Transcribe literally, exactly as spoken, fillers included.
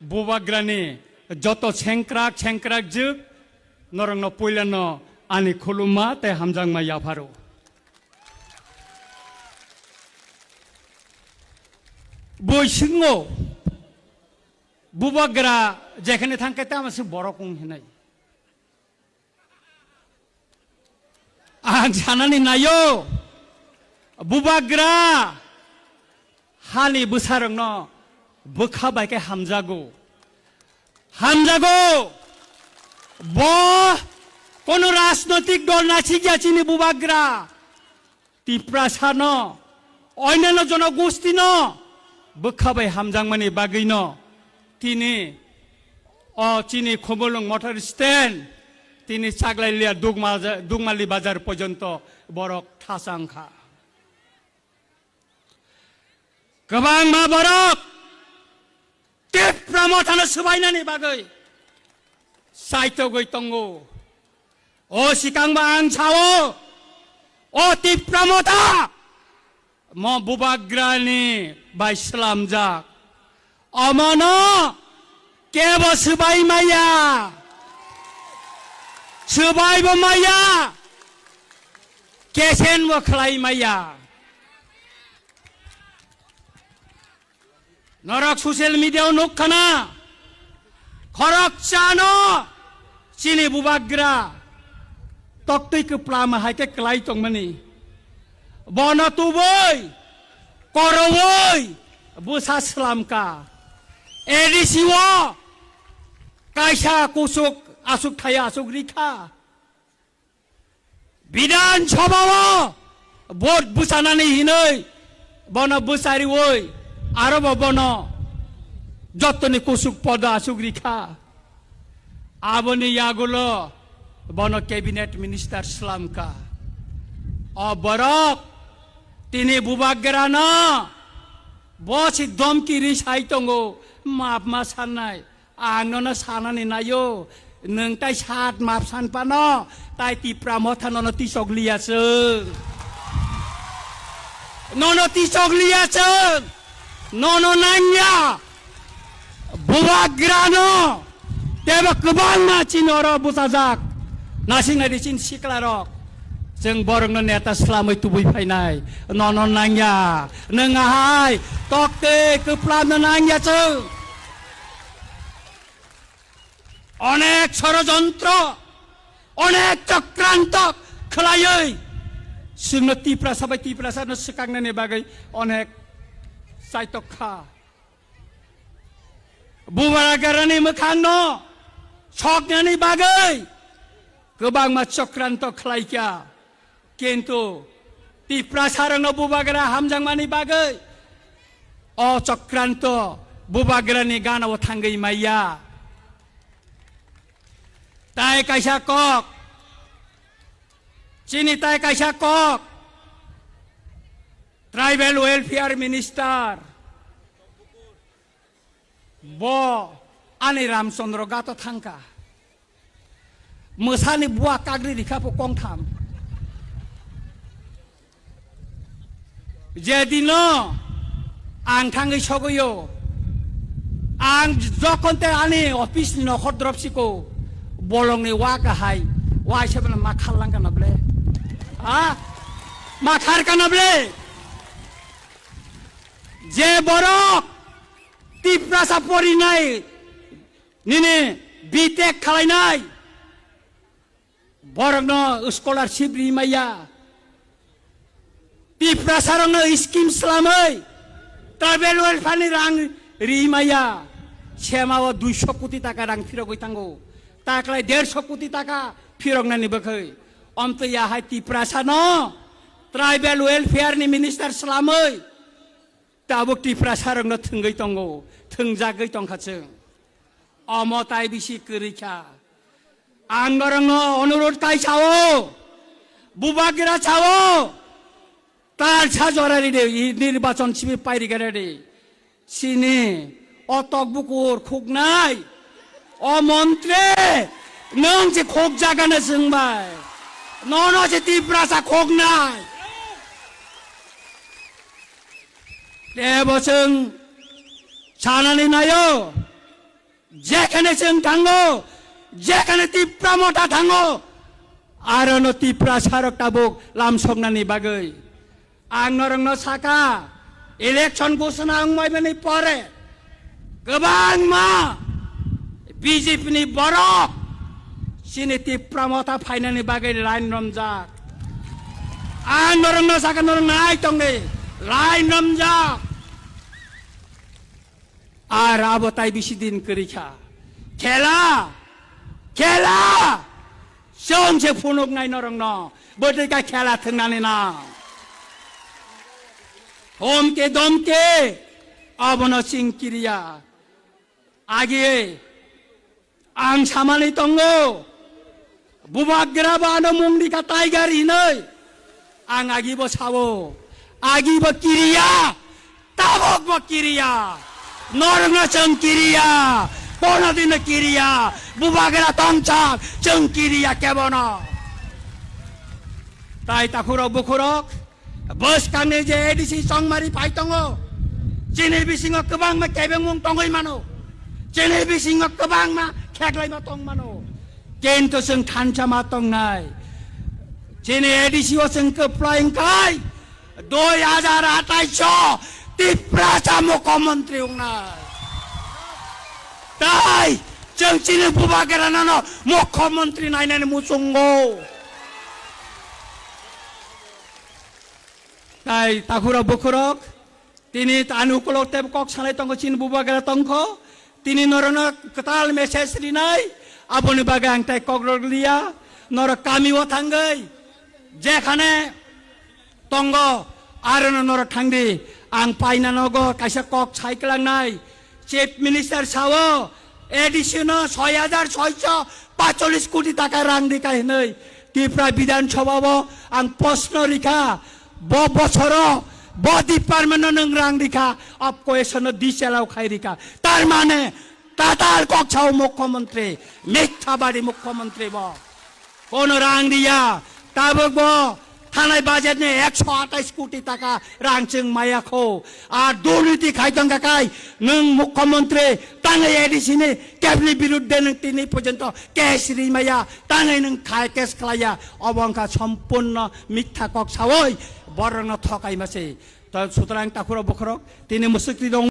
Bubagrani joto sengkrak sengkrak jwk norokno puilano ani khulumma tei hamjakma yapharo. Boi swngo, Bubagra jekhane thangkhe tamo se borok wng hinai. Ang sanani naio, Bubagra hani bwsarokno bwkha bai khe hamjago. Hamjago. Bo kono rajnotik dol nasikya chini Bubagra. Tiprasa no, oinano jonogosti no bwkha bai hamjakmani bagwi no tini o chini Khumulwng motor stand tini Chaglai liya Dugma-, Dugmali bazar porjonto borok thasa wngkha. Kwbangma borok Tipra Mothano swbainani bagwi saitogwi tongo. O sikangba ang sao, o Tipra Motha mo Bubagrani bai slamjak. Omono kebo swbai maya, swbaibo maya, kesenbo khlai maya. Norok social media o nukkhana, khoroksa no chini Bubagra toktwi kwplama hai khe kwlai tongmani. Bono tubui, korowoi bwsa slamka. A D C o kaisa kusuk asuk thaya asuk rikha. Bidhan Sabha o vote bwchanani hinwi bono bwchariwi arobo bono jottoni kusuk podo asuk rikha. Aboni yagulo bono cabinet minister slamka. O borok tini Bubagrano bo si domki ri sai tongo, map ma sannai. Ang nono sanani naio, nwng tai sat map san pano, tai Tipra Motha nono tisok liya chwng. Nono tisok liya chwng. Nono nangya. Bubagrano. Tebo kwbangma chini oro bwchajak. Nasing nai di chini siklarok. Chwng borokno neta slamwi tubui phainai. Nono nangya. Nwng ahai. Tokte kwplamno nangya chwng. Onek sorojontro, onek chokranto khlaiwi chwngno Tiprasa bai Tiprasano swkaknani bagwi onek chaitok kha. Bubagrani mwkhangno soknani bagwi kwbangma chokranto khlaikha. Kintu Tiprasarokno Bubagra hamjakmani bagwi o chokranto Bubagrani ganao thangwi maya. Tai kaisa kok, chini tai kaisa kok, Tribal Welfare Minister, bo ani Ramchandra Ghato thangkha. Mwsani bua kagri rikha pho kongtham. Je dino ang thangwi sogwi o, ang jokhon te ani office ni nokhor drop siko, bolongni wa kahai, wa se bana ma khar lang kana ble? Ha? Ma khar kana ble? Je borok Tiprasa porinai, nini B Tech khalainai, borokno scholarship ri maya. Tiprasarokno scheme slamwi tribal welfare ni rang ri maya. Sema o duiso koti taka rang phirogwi tango. Taklai derso koti taka phiroknani bwkhwi. Omtwi ya hai Tiprasano tribal welfare ni minister slamwi. Tabuk Tiprasarokno thwngwi tongo, thwngjagwi tongkha chwng. Omo tai bisi kwrwi kha. Ang norokno onurot kai sao, Bubagra sao, tal sa jora ride, i nirbachon simi pairika ride. Sini o tokbukur khuknai. O montri, nwng se khokjagana chwngbai. Nono se Tiprasa khoknai. Tebo chwng sanani naio. Jekhane chwng thango, jekhane Tipra Motha thango, arono Tiprasarok tabuk lamsoknani bagwi. Ang norokno saka, election ghosona wngmaibani pore kwbangma B J P ni borok chini Tipra Motha phainani bagwi line romjak. Ang norokno saka, norok nai tongdi, line romjak. Ar abo tai bisi din kwrwi kha. Khela! Khela! Chwng se phunuknai norokno. Bwtwi kha khela thwngnani na. Homke domke. Abono chwng kiriya. Agi Ang samani tongo, bubagra bo ano mung rikha Tiger hinwi. Ang agibo sao, agibo kiriya, tabukbo kiriya, norokno chwng kiriya, kono dino kiriya, bubagra tongsak chwng kiriya kebono. Tai takhurok bukhurok, bwskangni je A D C chongmari phai tongo, chini bisingo kwbangma kebengmung tongwi mano, chini bisingo kwbangma kheklaima tong mano, kintu chwng thansa ma tongnai. Chini A D C o chwng kwplai wngkhai dui hajar atais o Tiprasa mukhyamantri wngnai. Tai chwng chini bubagrano mukhyamantri nainani muchungo. Tai takhurok bukhurok, tini ani ukulok tei kok sanai tongo, chini bubagra tongkho, tini norokno kwtal message rinai, aboni bagwi ang tai kok rok liya, norok kami o thangwi, jekhane tongo, arono norok thangdi, ang paina nogo kaisa kok sai kwlangnai, Chief Minister sao, A D C no soi hajar soiso pacholis koti taka rang rikha hinwi Tripura Bidhan Sabha o ang proshno rikha, bo bosoro bo department no nwng rang rikha, apko esono diselao khai rikha. Tar mane tatal kok sao mukhyamantri, mithabadi mukhyamantri bo. Kono rang riya, tabuk bo thanai budget ni ekso atais koti taka rang chwng maya kho. Ar durniti khai tong kha kai, nwng mukhyamantri, tangwi A D C ni kebni birudde nwng tini porjonto case ri maya, tangwi nwng khai case khlaiya, obo wngkha sompurno mitha kok sawi borokno thokai mase. To sutrang takhurok bokhorok tini mwswk ri dong.